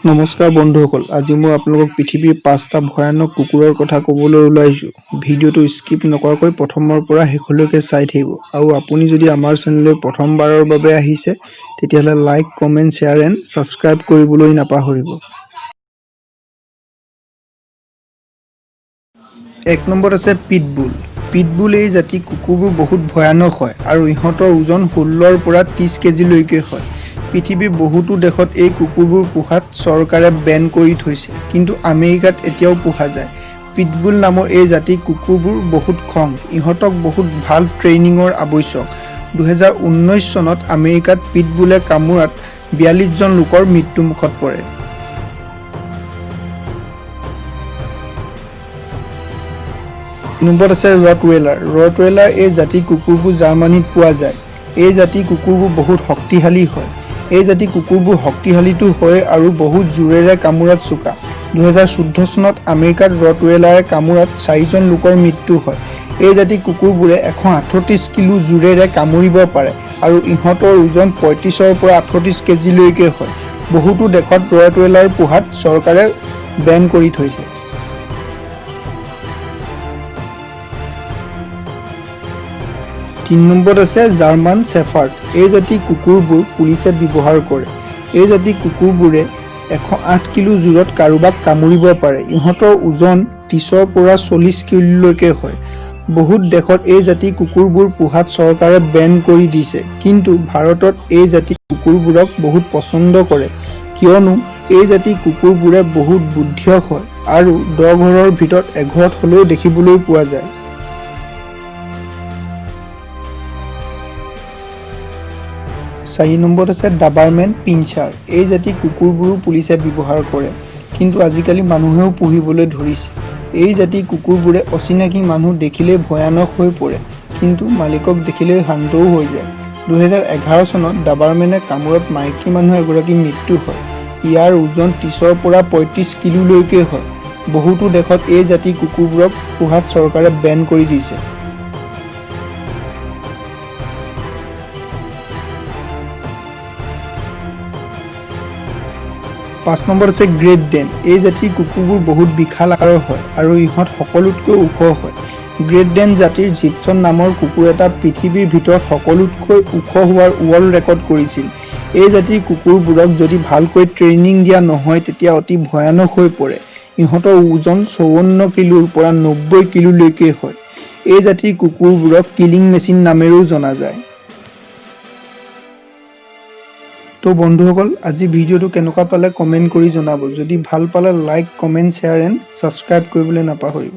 নমস্কাৰ বন্ধুসকল, আজি মই আপোনালোকক পৃথিৱীৰ পাঁচটা ভয়ানক কুকুৰৰ কথা ক'বলৈ ওলাইছোঁ। ভিডিঅ'টো স্কিপ নকৰাকৈ প্ৰথমৰ পৰা শেষলৈকে চাই থাকিব আৰু আপুনি যদি আমাৰ চেনেললৈ প্ৰথমবাৰৰ বাবে আহিছে, তেতিয়াহ'লে like, comment, share and subscribe কৰিবলৈ নাপাহৰিব। এক নম্বৰত আছে পিটবুল। পিটবুল এই জাতি কুকুৰবোৰ বহুত ভয়ানক হয় আৰু ইহঁতৰ ওজন 16ৰ পৰা 30 কেজিলৈকে হয়। পৃথিৱীৰ বহুতো দেশত এই কুকুৰবোৰ পোহাত চৰকাৰে বেন কৰি থৈছে, কিন্তু আমেৰিকাত এতিয়াও পোহা যায়। পিটবুল নামৰ এই জাতি কুকুৰবোৰ বহুত খং। ইহঁতক বহুত ভাল ট্ৰেইনিঙৰ আৱশ্যক। 2019 চনত আমেৰিকাত পিটবুলে কামোৰাত 42জন লোকৰ মৃত্যুমুখত পৰে। নম্বৰত আছে ৰটৱেলাৰ। ৰটৱেলাৰ এই জাতিৰ কুকুৰবোৰ জাৰ্মানীত পোৱা যায়। এই জাতিৰ কুকুৰবোৰ বহুত শক্তিশালী হয়। এই জাতিৰ কুকুৰবোৰ শক্তিশালীতো হয় আৰু বহুত জোৰেৰে কামোৰাত চোকা। 2014 চনত আমেৰিকাত ৰটৱেলাৰে কামোৰাত চাৰিজন লোকৰ মৃত্যু হয়। এই জাতিৰ কুকুৰবোৰে 138 কিলো জোৰেৰে কামুৰিব পাৰে আৰু ইহঁতৰ ওজন 35ৰ পৰা 38 কেজিলৈকে হয়। বহুতো দেশত ৰটৱেলাৰ পোহাত চৰকাৰে বেন কৰি থৈছে। তিনি নম্বৰত আছে জাৰ্মান চেফাৰ্ড। এই জাতিৰ কুকুৰবোৰ পুলিচে ব্যৱহাৰ কৰে। এই জাতিৰ কুকুৰবোৰে 108 কিলো জোৰত কাৰোবাক কামুৰিব পাৰে। ইহঁতৰ ওজন 30ৰ পৰা 40 কিলোলৈকে হয়। বহুত দেশত এই জাতিৰ কুকুৰবোৰ পোহাত চৰকাৰে বেন কৰি দিছে, কিন্তু ভাৰতত এই জাতিৰ কুকুৰবোৰক বহুত পচন্দ কৰে, কিয়নো এই জাতিৰ কুকুৰবোৰে বহুত বুদ্ধিয়ক হয় আৰু 10 ঘৰৰ ভিতৰত এঘৰত হ'লেও দেখিবলৈ পোৱা যায়। চাৰি নম্বৰত আছে ডাবাৰমেন পিঞ্চাৰ। এই জাতিৰ কুকুৰবোৰো পুলিচে ব্যৱহাৰ কৰে, কিন্তু আজিকালি মানুহেও পুহিবলৈ ধৰিছে। এই জাতিৰ কুকুৰবোৰে অচিনাকি মানুহ দেখিলেই ভয়ানক হৈ পৰে, কিন্তু মালিকক দেখিলেই শান্তও হৈ যায়। 2011 চনত ডাবাৰমেনে কামোৰত মাইকী মানুহ এগৰাকীৰ মৃত্যু হয়। ইয়াৰ ওজন 30ৰ পৰা 35 কিলোলৈকে হয়। বহুতো দেশত এই জাতিৰ কুকুৰবোৰক পোহাত চৰকাৰে বেন কৰি দিছে। পাঁচ নম্বৰত আছে গ্ৰেট ডেন। এই জাতিৰ কুকুৰবোৰ বহুত বিশাল আকাৰৰ হয় আৰু ইহঁত সকলোতকৈ ওখ হয়। গ্ৰেট ডেন জাতিৰ জিপছন নামৰ কুকুৰ এটা পৃথিৱীৰ ভিতৰত সকলোতকৈ ওখ হোৱাৰ ৱৰ্ল্ড ৰেকৰ্ড কৰিছিল। এই জাতিৰ কুকুৰবোৰক যদি ভালকৈ ট্ৰেইনিং দিয়া নহয়, তেতিয়া অতি ভয়ানক হৈ পৰে। ইহঁতৰ ওজন 54 কিলোৰ পৰা 90 কিলোলৈকে হয়। এই জাতিৰ কুকুৰবোৰক কিলিং মেচিন নামেৰেও জনা যায়। তো বন্ধুসকল, আজি ভিডিঅ'টো কেনেকুৱা পালে কমেণ্ট কৰি জনাব। যদি ভাল পালে like, comment, share and subscribe কৰিবলৈ নাপাহৰিব।